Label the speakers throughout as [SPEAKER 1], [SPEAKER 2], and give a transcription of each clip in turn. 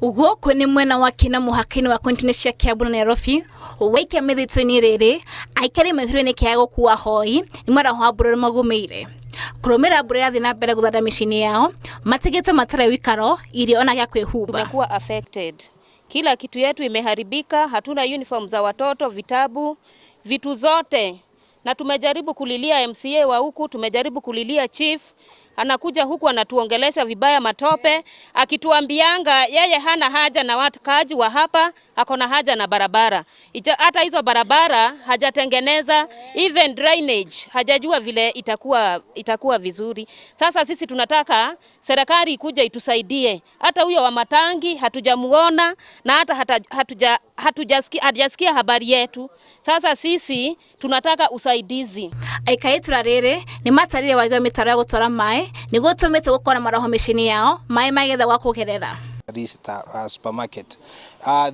[SPEAKER 1] Gũkũ nĩ mwena wa Kina mũhaka-inĩ wa kaunti-inĩ cia Kiambu na Nairobi. Waikia mĩthitũ-inĩ rĩrĩ, aikari maihũrĩirwo nĩ kĩeha gũkua hoi nĩ mwaraho wa mbura ũrĩa magũmĩire. Kũrũmĩrĩra mbura ĩrathiĩ na mbere gũthanda mĩciĩ-inĩ yao, matigĩtwo matarĩ ũikaro, irio ona gĩa kwĩhumba.
[SPEAKER 2] Tumekuwa affected. Kila kitu yetu imeharibika, hatuna uniform za watoto, vitabu, vitu zote. Na tumejaribu kulilia MCA wa huku, tumejaribu kulilia chief, anakuja huku anatuongelesha vibaya matope, akituambianga yeye hana haja na wakaaji wa hapa, ako na haja na barabara. Hata hizo barabara hajatengeneza, even drainage hajajua vile itakuwa vizuri. Sasa sisi tunataka serikali ikuje itusaidie. Hata huyo wa matangi hatujamuona na hata hatujasikia habari yetu. Sasa sisi tunataka usaidizi.
[SPEAKER 1] Aikari itũra rĩrĩ nĩ matarire wagi wa mĩtaro ya gũtwara maĩ nĩguo ũtũmĩte gũkorwo na maraho mĩciĩ-inĩ yao maĩ magetha gwa kũgerera.
[SPEAKER 3] This supermarket.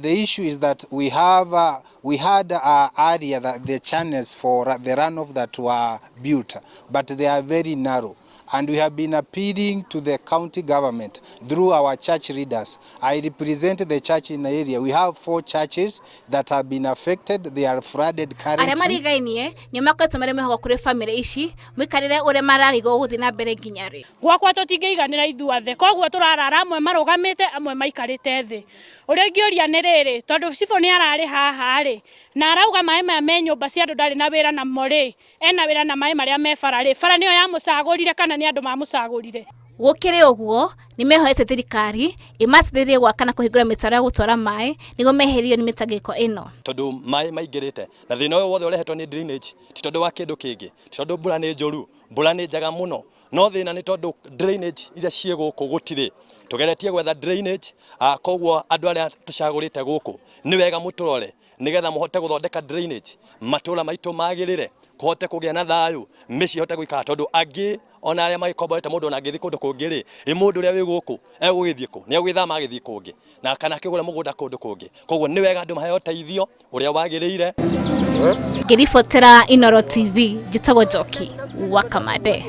[SPEAKER 3] The issue is that we had area that the channels for the runoff that were built, but they are very narrow. And we have been appealing to the county government through our church leaders. I represent the church in the area. We have 4 churches that have been affected. They are flooded currently.
[SPEAKER 1] Arĩa marigainie nĩ makoretwo marĩ mwĩhoko kũrĩ bamĩrĩ ici mũikarĩre ũrĩa mararigwo gũthiĩ na mbere nginya rĩ.
[SPEAKER 4] Gwakwa tũtingĩiganĩra ithuothe, koguo tũrarara amwe marũgamĩte amwe maikarĩte thĩ. Ũrĩa ingĩũria nĩ rĩrĩ, tondũ cibũ nĩ ararĩ haha rĩ, na arauga maĩ maya me nyũmba cia andũ ndarĩ na wĩra namo rĩ, ena wĩra na maĩ marĩa me bara rĩ, bara nĩyo yamũcagũrire kana nĩ andũ mamũcagũrire?
[SPEAKER 1] Gũkĩrĩ ũguo nĩ mehoete thirikari ĩmateithĩrĩrie gwaka na kũhingũra mĩtaro ya gũtwara maĩ nĩguo meherio nĩ mĩtangĩko ĩno.
[SPEAKER 5] Tondũ maĩ maingĩrĩte na thĩna ũyũ wothe ũrehetwo nĩ drainage, ti tondũ wa kĩndũ kĩngĩ, ti tondũ mbura nĩ njũru, mbura nĩ njega mũno, no thĩna nĩ tondũ drainage iria ciĩ gũkũ gũtirĩ. Tũgeretie gwetha drainage, koguo andũ arĩa tũcagũrĩte gũkũ nĩ wega mũtũrore nĩgetha mũhote gũthondeka drainage, matũra maitũ magĩrĩre, kũhote kũgĩa na thayũ, mĩciĩ ĩhote gũikara, tondũ angĩ ona arĩa magĩkomborete mũndũ ona angĩthiĩ kũndũ kũngĩ rĩ, ĩ mũndũ ũrĩa wĩ gũkũ egũgĩthiĩ kũ? Nĩ egũgĩthama agĩthiĩ kũngĩ na kana akĩgũra mũgũnda kũndũ kũngĩ. Koguo nĩ wega andũ maheo ũteithio ũrĩa wagĩrĩire.
[SPEAKER 1] Ngĩribotera Inooro TV, njĩtagwo Njoki wa Kamande.